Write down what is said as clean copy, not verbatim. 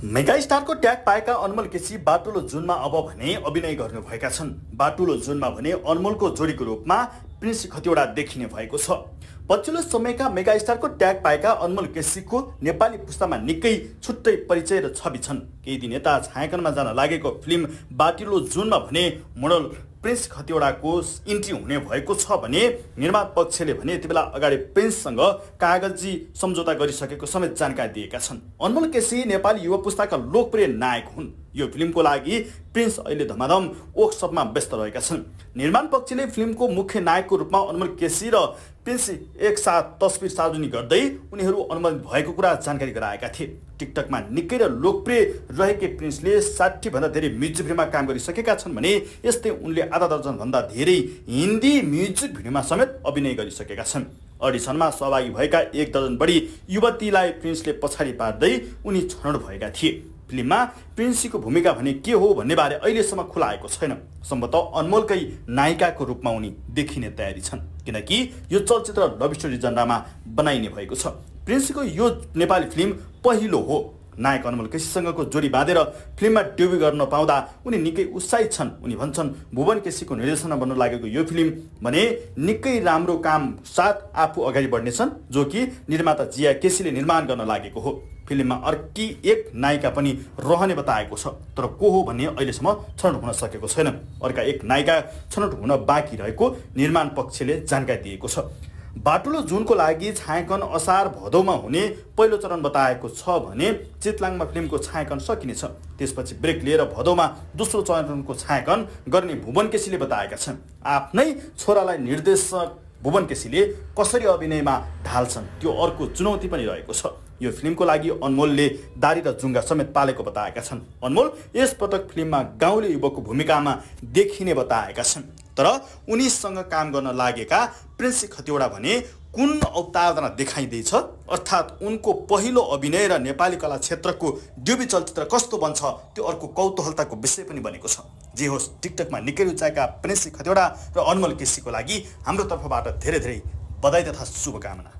मेगास्टारको tag पाएका अनमोल केसी बाटुलो जुनमा अब भने अभिनय गर्नुभएका छन्। बाटुलो जुनमा भने अनमोलको जोडीको रूपमा प्रिन्स खतिवडा देखिने भएको छ। पछिल्लो समयका मेगास्टारको ट्याग पाएका अनमोल केसीको नेपाली पुस्तामा निकै छुट्टै परिचय र छवि छन्। केही दिन यता छायाङ्कनमा जान लागेको फिल्म बाटुलो जुनमा भने मोडल प्रिन्स खतिवडाको इन्ट्री हुने भएको छ भने निर्माण पक्षले भने यति बेला अगाडि प्रिन्ससँग कागजी सम्झौता गरिसकेको समेत जानकारी दिएका छन्। अनमोल केसी नेपाली युवा पुस्ताका लोकप्रिय नायक हुन्। यो फिल्मको लागि प्रिन्स अहिले धमाधम वर्कसपमा व्यस्त रहेका छन्। निर्माण पक्षले फिल्मको मुख्य नायकको रूपमा अनमोल केसी र प्रिन्स एकसाथ तस्बिर सार्वजनिक गर्दै उनीहरू अनुमोदित भएको कुरा जानकारी गराएका थिए। टिकटकमा निकै र लोकप्रिय रहेकै प्रिन्सले 60 भन्दा धेरै म्युजिक भिडियोमा काम गरिसकेका छन् भने यस्तै उनले आधा दर्जन भन्दा धेरै हिन्दी म्युजिक भिडियोमा समेत अभिनय गरिसकेका छन्। अडिसनमा सहभागी भएका 1 दर्जन बढी युवतीलाई प्रिन्सले पछाडि पार्दै उनी छनौट भएका थिए। फिल्ममा प्रिन्सको भूमिका भने के हो भन्ने बारे अहिलेसम्म खुला आएको छैन। सम्भवतः अनमोलकै नायिकाको रूपमा उनी देखिने तयारी छन्, किनकि यो चलचित्र लभ स्टोरी जनरामा बनाइने भएको छ। प्रिन्सको यो नेपाली फिल्म पहिलो हो। नायक अनमोल केसीसँगको जोडी बाँधेर फिल्ममा डेब्यु गर्न पाउँदा उनी निकै उत्साहित छन्। उनी भन्छन् भुवन केसीको निर्देशनमा बन्न लागेको यो फिल्म भने निकै राम्रो काम साथ आफू अगाडि बढ्नेछन्, जो कि निर्माता जिया केसीले निर्माण गर्न लागेको हो। फिल्ममा अर्की एक नायिका पनि रहने बताएको छ, तर को हो भन्ने अहिलेसम्म छनौट हुन सकेको छैन। अर्का एक नायिका छनौट हुन बाँकी रहेको निर्माण पक्षले जानकारी दिएको छ। बाटुलो जुनको लागि छायाङ्कन असार भदौमा हुने पहिलो चरण बताएको छ भने चितलाङमा फिल्मको छायाङ्कन सकिनेछ। त्यसपछि ब्रेक लिएर भदौमा दोस्रो चरणको छायाङ्कन गर्ने भुवन केसीले बताएका छन्। आफ्नै छोरालाई निर्देशक भुवन केसीले कसरी अभिनयमा ढाल्छन् त्यो अर्को चुनौती पनि रहेको छ। यो फिल्मको लागि अनमोलले दारी र जुङ्गा समेत पालेको बताएका छन्। अनमोल यसपटक फिल्ममा गाउँले युवकको भूमिकामा देखिने बताएका छन्, तर उनीसँग काम गर्न लागेका प्रिन्स खतिवडा भने कुन अवतारणा देखाइँदैछ, अर्थात् उनको पहिलो अभिनय र नेपाली कला क्षेत्रको डेब्यु चलचित्र कस्तो बन्छ त्यो अर्को कौतूहलताको विषय पनि बनेको छ। जे होस्, टिकटकमा निकै रुचाएका प्रिन्स खतिवडा र अनमोल केसीको लागि हाम्रो तर्फबाट धेरै धेरै बधाई तथा शुभकामना।